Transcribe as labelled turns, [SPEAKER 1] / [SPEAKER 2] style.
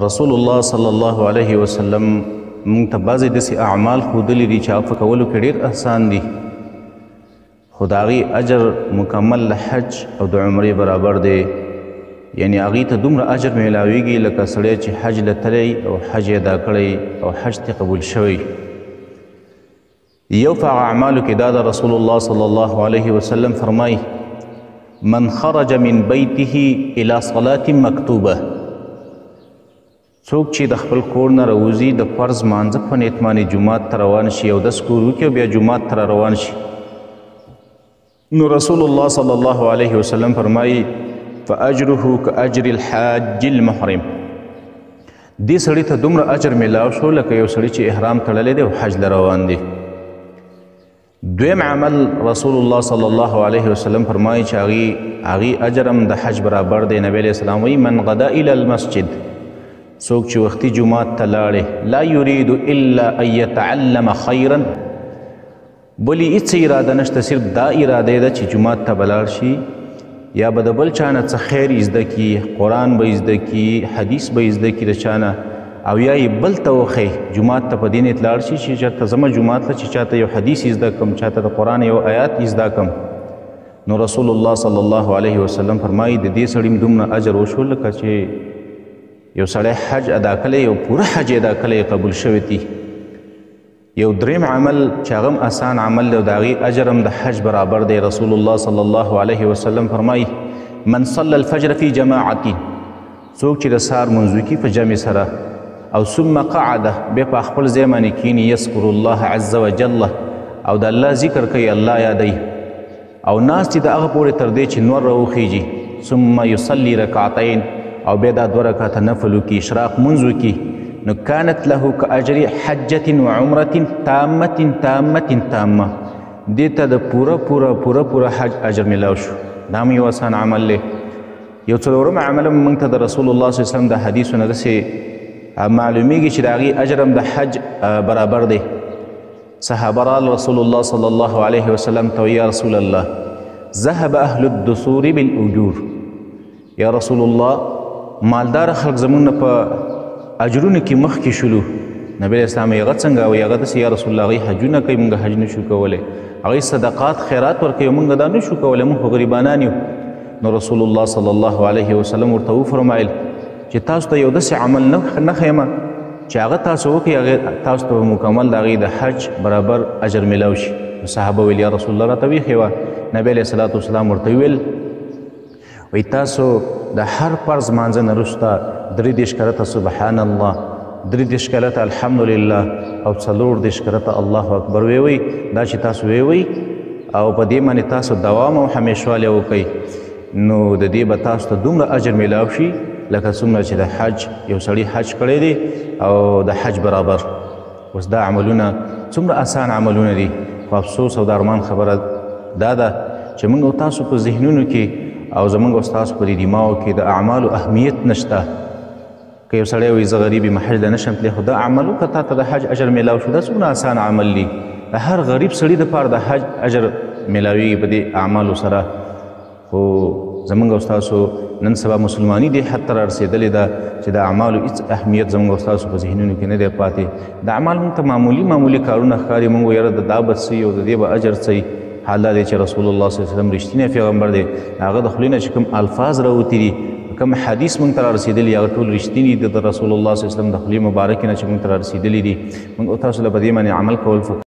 [SPEAKER 1] رسول الله صلی الله علیه وسلم موږ ته بعضې داسې اعمال ښودلي دي چې هغه په کولو کې ډېر اسان دي، خو د هغې اجر مکمل د حج او د عمرې برابر دی. یعنی هغې ته دومره اجر میلاویږي لکه سړی چې حج له تللی او حج یې ادا کړی او حج ته قبول شوی. یو په هغه اعمالو کې دا ده، رسول الله صلی الله علیه وسلم فرمایي: من خرج من بیته الی صلاة مکتوبه. څوک چې د خپل کور نه راوځي د فرض مانځه په نیت باندې جومات ته روان شي او دس کور وکړي او بیا جومات ته را روان شي، نو رسول الله صلی الله علیه وسلم فرمایي: فأجره كأجر الحاج المحرم. دې سړي ته دومره اجر میلاو شو لکه یو سړي چې احرام تړلی دی او حج له روان دی. دویم عمل رسول الله صلی الله علیه وسلم فرمایي چې هغې اجر هم د حج برابر دی. نبی علیه السلام وایي: من غدا الی المسجد، څوک چې وختي جومات ته لاړې، لا یرید الا ان یتعلم خیرا، بلې هېڅ اراده نشته، صرف دا اراده ده چې جومات ته به لاړ شي یا به د بل چا نه څه خیر زده کړي، قرآن به زده کړي، حدیث به زده کړي د چا نه، او یا یې بل ته وښیي. جومات ته په دې نیت لاړ شي چې چېرته ځمه جومات ته چې چاته یو حدیث زده کړم، چاته د قرآن یو آیات زده کړم. نو رسول الله صلی الله علیه وسلم فرمایي د دې سړي دومره اجر وشو لکه چې یو سړی حج ادا کړی، یو پوره حج ادا کړی، قبول شوی دی. یو دریم عمل چې هغه هم اسان عمل دی او د هغې اجر هم د حج برابر دی. رسول الله صلی الله علیه وسلم فرمایي: من صلی الفجر فی جماعة، څوک چې د سهار لمونځ وکړي په جمع سره، او ثم قعد، بیا په خپل ځای باندې کښېني، یذکر الله عز وجل، او د الله ذکر کوي، الله یادوي، او ناست د هغه پورې تر دې چې نور راوخیږي، ثم یصلي رکعتین، او بیا دا دوه رکعته نفل وکړي، اشراق لمونځ وکړي، نو کانت له کأجر حجة وعمرة تامة تامة تامة. دې ته د پوره پوره پوره پوره حج اجر میلاو شو. دا هم یو اسان عمل دی. یو څلورم عمل هم موږ ته د رسول الله صلی الله علیه وسلم د حدیثو نه داسې معلومیږي چې د هغې اجر هم د حج برابر دی. صحابه رال رسول الله صلی الله علیه وسلم ته وایي: یا رسول الله، ذهب اهل الدثور بالاجور. یا رسول الله، مالدار خلک زموږ نه په اجرونو کې مخکې شولو. نبی علیه السلام یې هغه څنګه وایي؟ هغه داسې: یا رسول الله، هغوی حجونه کوي، موږ حج نشو کولی، هغوی صدقات خیرات ورکوي، موږ دا نشو کولی، موږ خو غریبانان یو. نو رسول الله صلی الله علیه وسلم ورته وفرمایل چې تاسو ته یو داسې عمل نه ښیم چې هغه تاسو وکړئ، هغې تاسو ته به مکمل د هغې د حج برابر اجر میلاو شي. نو صحابه ویل: یا رسول الله، راته وښیوه. نبی علیه الصلاة والسلام ورته وویل: وایي تاسو د هر فرض لمانځه نه وروسته 33 کرته سبحان الله، 33 کرته الحمدلله، او 34 کرته الله اکبر ووایئ. دا چې تاسو ووایئ او په دې باندې تاسو دوام او همیشوالی وکړئ، نو د دې به تاسو ته دومره اجر میلاو شي لکه څومره چې د حج یو سړي حج کړی دی او د حج برابر. اوس دا عملونه څومره اسان عملونه دي، خو افسوس او د ارمان خبره دا ده چې موږ او تاسو په ذهنونو کې او زموږ او ستاسو په دې دماغو کې د اعمالو اهمیت نشته. که یو سړی وایي زه غریب یم، حج له نه شم تللی، خو دا عمل وکړه، تا ته د حج اجر میلاو شو. دا څومره اسان عمل دی، د هر غریب سړي دپاره د حج اجر میلاویږي په دې اعمالو سره. خو زموږ او ستاسو نن سبا مسلماني دې حد ته رارسېدلې ده چې د اعمالو هېڅ اهمیت زموږ او ستاسو په ذهنونو کې نه دی پاتې. د اعمال موږ ته معمولي معمولي کارونه ښکاري، موږ وایو یاره د دا به څه وي او د دې به اجر څه وي. حال دا دی چې رسول الله صلی الله علیه وسلم رښتینی پیغمبر دی، هغه د خولې نه چې کوم الفاظ راوتي دي، کوم حدیث موږ ته رارسېدلي، هغه ټول رښتیني دي د رسول الله صلی الله علیه وسلم د خولې مبارکې نه چې موږ ته رارسېدلي دي. موږ او تاسو له په دې باندې عمل کول